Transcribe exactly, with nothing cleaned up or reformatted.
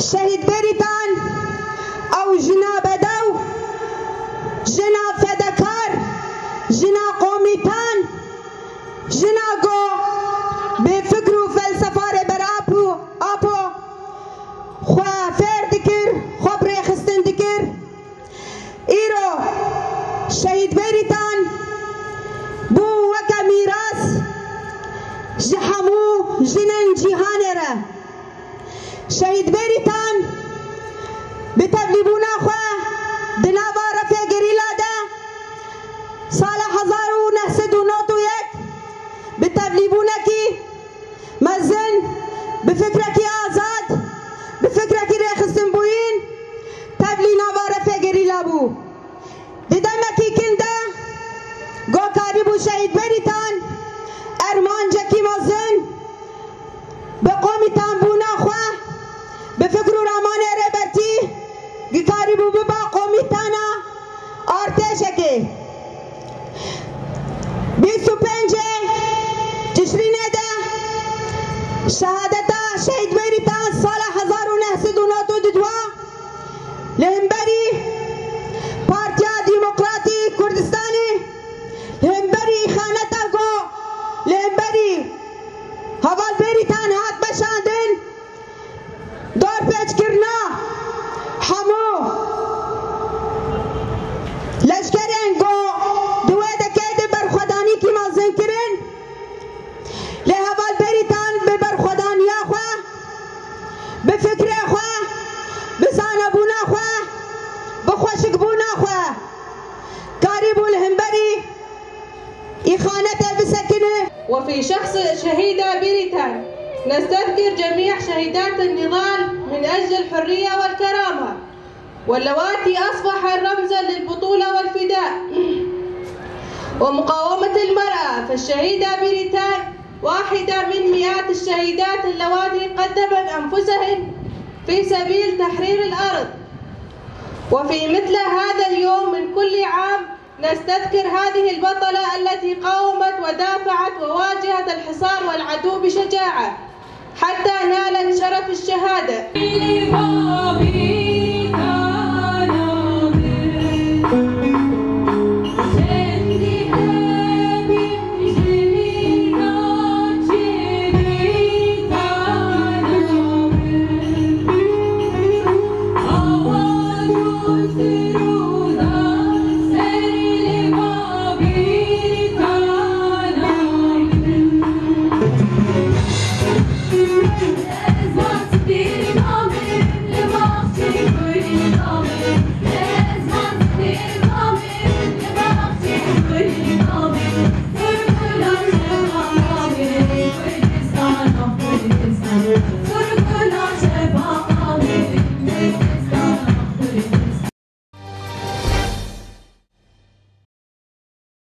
Şehîd Bêrîtan ew jina bedew, jina fedekar, jina qomîtan, jina ku bi fikr û felsefa Rêber Apo, Apo xwe fêr dikir, xwe bi rêxistin dikir. Îro Şehîd Bêrîtan bû weke mîras ji hemû jinên cîhanê re. Şehîd Bêrîtan bi tevlîbûna xwe di nava refê gerîla de sala hezar û neh sed û nod û yek bi tevlîbûnekî mezin, bi fikrekî azad, bi fikrekî rêxistinbûyîn tevlî nava refê gerîla bû. Di demekî kin de ku karîbû Şehîd Bêrîtan armancekî mezin bi qomîtanbûna xwe, bi fikr û ramanê Rêbertî, ku karîbû biba qomîtana artêşekê. Bîst û pêncê Tişrînê de şehadeta Şehîd Bêrîtan sala hezar û neh sed û nod û dua li hemberî Partiya Demokratî Kurdistanê, li hemberî îxaneta ku li hemberî Heval Bêrîtan hat meşandin, dorpêçkirina hemû leşkerên ku di wê dekê de berxwedanîkî mezin kirin, lê Heval Bêrîtan bi berxwedaniya xwe, bi fikrê xwe, bi zanebûna xwe, bi xweşikbûna xwe karîbû li hemberî îxanetê bisekine. وفي شخص الشهيدة بيريتان نستذكر جميع شهيدات النضال من أجل الحرية والكرامة، واللواتي أصبحن رمزا للبطولة والفداء ومقاومة المرأة. فالشهيدة بيريتان واحدة من مئات الشهيدات اللواتي قدمن أنفسهن في سبيل تحرير الأرض. وفي مثل هذا اليوم من كل عام نستذكر هذه البطلة التي قاومت ودافعت وواجهت الحصار والعدو بشجاعة حتى نالت شرف الشهادة.